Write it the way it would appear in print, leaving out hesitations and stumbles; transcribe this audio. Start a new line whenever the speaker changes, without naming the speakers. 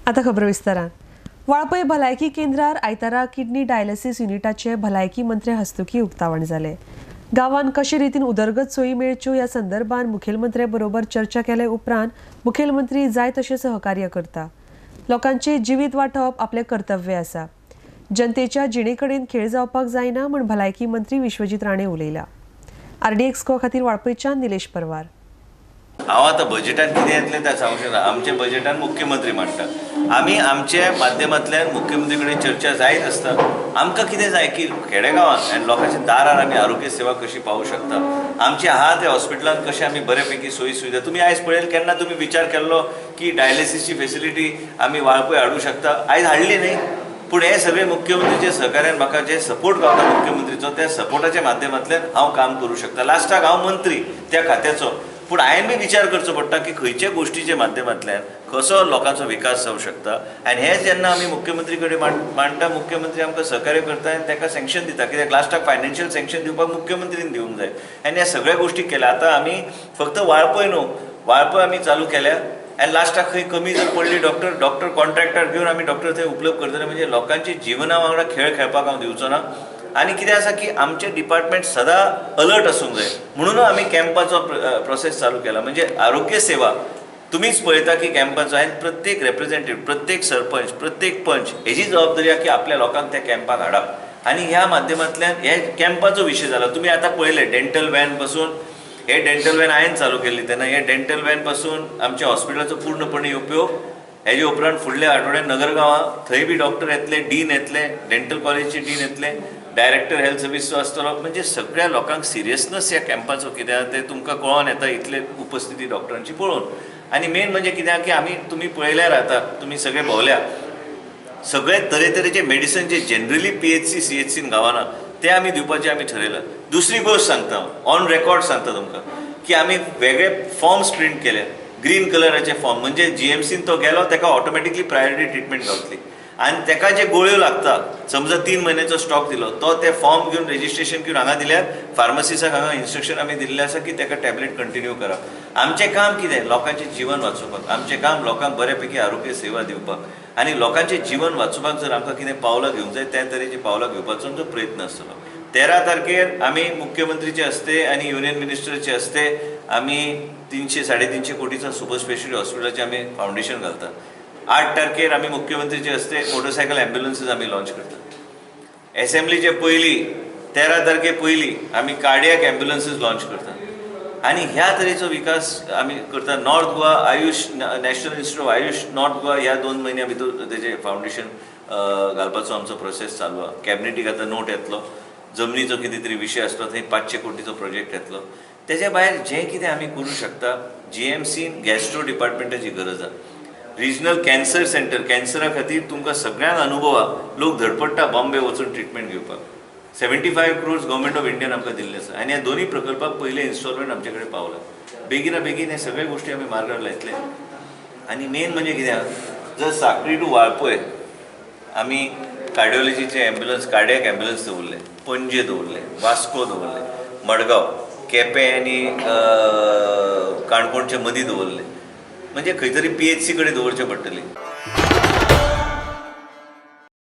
आता खबर विस्तारान. वाळपय भलायकी केंद्रार आयतारा किडनी डायलिसिस युनिटाचे भलायकी मंत्री हस्तुकी उक्तावण जाले. गांवांत कशे रितीन उदरगत सोयी मेळच्यो ह्या संदर्भात मुखेलमंत्र्या बरोबर चर्चा केले उपरांत मुखेलमंत्री जाय तशें सहकार्य करता. लोकांचे जिवीत वाटप आपलें कर्तव्य आसा. जनतेच्या जिणे कडेन खेळ जावपाक जायना म्हूण भलायकी मंत्री विश्वजीत राणे उलयला. आरडीएक्स को खातीर वाळपयच्यान निलेश परवार.
हांव आतां बजेटान कितें येतलें तें सांगूंक शकना. आमच्या बजेटान मुख्यमंत्री मांडटा, आमी आमच्या माध्यमांतल्यान मुख्यमंत्री कडेन चर्चा जायत आसता. आमकां कितें जाय की खेडेगांवांत आनी लोकांच्या दारार आमी आरोग्य सेवा कशी पावूंक शकता, आमचे आहा त्या हॉस्पिटलांत कशें आमी बरे पैकी सोयी सुविधा. तुमी आयज पळयल केन्ना तुमी विचार केल्लो की डायलिसीसची फेसिलिटी आमी वाळपय हाडूंक शकता, आयज हाडली न्ही. पूण हे सगळे मुख्यमंत्रीच्या सहकार्यान म्हाका जे सपोर्ट गावता मुख्यमंत्रीचो, त्या सपोर्टाच्या माध्यमांतल्यान हांव काम करूं शकता. लास्टाक हांव मंत्री त्या खात्याचो, पूण हांवें बी विचार करचो पडटा की खंयच्या गोश्टीच्या माध्यमांतल्यान कसो लोकांचो विकास जावंक शकता. आनी हें जेन्ना आमी मुख्यमंत्री कडेन मांडटा, मुख्यमंत्री आमकां सहकार्य करता आनी ताका सँक्शन दिता. कित्याक लास्टाक फायनान्शियल सँक्शन दिवपाक मुख्यमंत्रीन दिवंक जाय. आनी ह्या सगळ्या गोश्टी केल्या. आतां आमी फक्त वाळपय न्हू, वाळपय आमी चालू केल्या आनी लास्टाक खंय कमी जर पडली डॉक्टर कॉन्ट्रॅक्टर घेवन आमी डॉक्टर थंय उपलब्ध करतले. म्हणजे लोकांच्या जिवना वांगडा खेळ खेळपाक हांव दिवचो ना. आनी कितें आसा की आमचें डिपार्टमेंट सदां अलर्ट आसूंक जाय, म्हणून आमी कॅम्पाचो प्रोसेस चालू केला. म्हणजे आरोग्य सेवा तुमीच पळयता की कॅम्पाचो आनी प्रत्येक रेप्रेझेंटेटिव्ह, प्रत्येक सरपंच, प्रत्येक पंच हेजी जबाबदारी आसा की आपल्या लोकांक त्या कॅम्पाक हाडप. आनी ह्या माध्यमांतल्यान हे कॅम्पाचो विशय जाला. तुमी आतां पळयलें डेंटल व्हॅन पासून, हे डेंटल व्हॅन हांवें चालू केल्ली तेन्ना हे डेंटल व्हॅन पासून आमच्या हॉस्पिटलाचो पूर्णपणे उपयोग. हेजे उपरांत फुडल्या आठवड्यान नगरगांवां थंय बी डॉक्टर येतले, डीन येतले, डेंटल कॉलेजीचे डीन येतले, डायरेक्टर हेल्थ सर्विसचो आसतलो. म्हणजे सगळ्या लोकांक सिरियसनस ह्या कॅम्पाचो कित्याक तें तुमकां कळोन येता इतले उपस्थिती डॉक्टरांची पळोवन. आनी मेन म्हणजे कित्याक की आमी तुमी पळयल्यार आतां तुमी सगळे भोंवल्या, सगळे तरेतरेचे मेडिसन जे जनरली PHC CHCन गांवांना ते आमी दिवपाचें आमी ठरयलां. दुसरी गोश्ट सांगता, ऑन रेकॉर्ड सांगता तुमकां की आमी वेगळे फॉर्म्स प्रिंट केले, ग्रीन कलराचे फॉर्म. म्हणजे GMCन तो गेलो ताका ऑटोमॅटिकली प्रायोरिटी ट्रिटमेंट गावतली. आनी ताका जे गोळ्यो लागता, समजा 3 म्हयन्याचो स्टॉक दिलो, तो ते फॉर्म घेवन रेजिस्ट्रेशन घेवन हांगा दिल्यार फार्मासिसाक हांगा इन्स्ट्रक्शन आमी दिल्लें आसा की ताका टॅबलेट कंटिन्यू करप. आमचें काम कितें, लोकांचें जिवन वाचोवपाक. आमचें काम लोकांक बरे पैकी आरोग्य सेवा दिवपाक आनी लोकांचें जिवन वाचोवपाक जर आमकां कितें पावलां घेवंक जाय त्या तरेचीं पावलां घेवपाचो आमचो प्रयत्न आसतलो. 13 तारखेर आमी मुख्यमंत्रीचे हस्ते आनी युनियन मिनिस्टरचे हस्ते आमी 300 350 कोटीचो सुपर स्पेशलिटी हॉस्पिटलाचें आमी फावंडेशन घालता. 8 तारखेर आमी मुख्यमंत्रीचे हस्ते मोटरसायकल ॲम्ब्युलन्सीस आमी लॉन्च करता. एसेंब्लीचे पयलीं 13 तारखे पयलीं आमी कार्डियाक ॲम्ब्युलन्सीस लॉन्च करता. आनी ह्या तरेचो विकास आमी करता. North Goa Ayush, national institute of Ayush north Goa ह्या 2 म्हयन्या भितर तेजें फावंडेशन घालपाचो आमचो प्रोसेस चालू आसा. कॅबिनेटीक आतां नोट येतलो, जमनीचो कितें तरी विशय आसलो थंय 500 कोटीचो प्रोजेक्ट येतलो. तेज्या भायर जें कितें आमी करूं शकता, GMCन गॅस्ट्रो डिपार्टमेंटाची गरज आसा. रिजनल कॅन्सर सेंटर, कॅन्सरा खातीर तुमकां सगळ्यांक अनुभव आसा, लोक धडपडटा बॉम्बे वचून ट्रिटमेंट घेवपाक. 75 क्रोर्स गव्हर्मेंट ऑफ इंडियान आमकां दिल्ले आसा आनी ह्या दोनूय प्रकल्पाक पयले इन्स्टॉलमेंट आमचे कडेन पावला. बेगिना बेगीन हे सगळे गोश्टी आमी मार्गार लायतले. आनी मेन म्हणजे कितें आसा, जर साखळी टू वाळपय आमी कार्डियोलॉजीचे ॲम्ब्युलन्स, कार्डियाक ॲम्ब्युलन्स दवरले, पणजे दवरले, वास्को दवरले, मडगांव, केपें आनी काणकोणचे मदीं दवरले, म्हणजे खंय तरी PHC कडेन दवरचें पडटलें.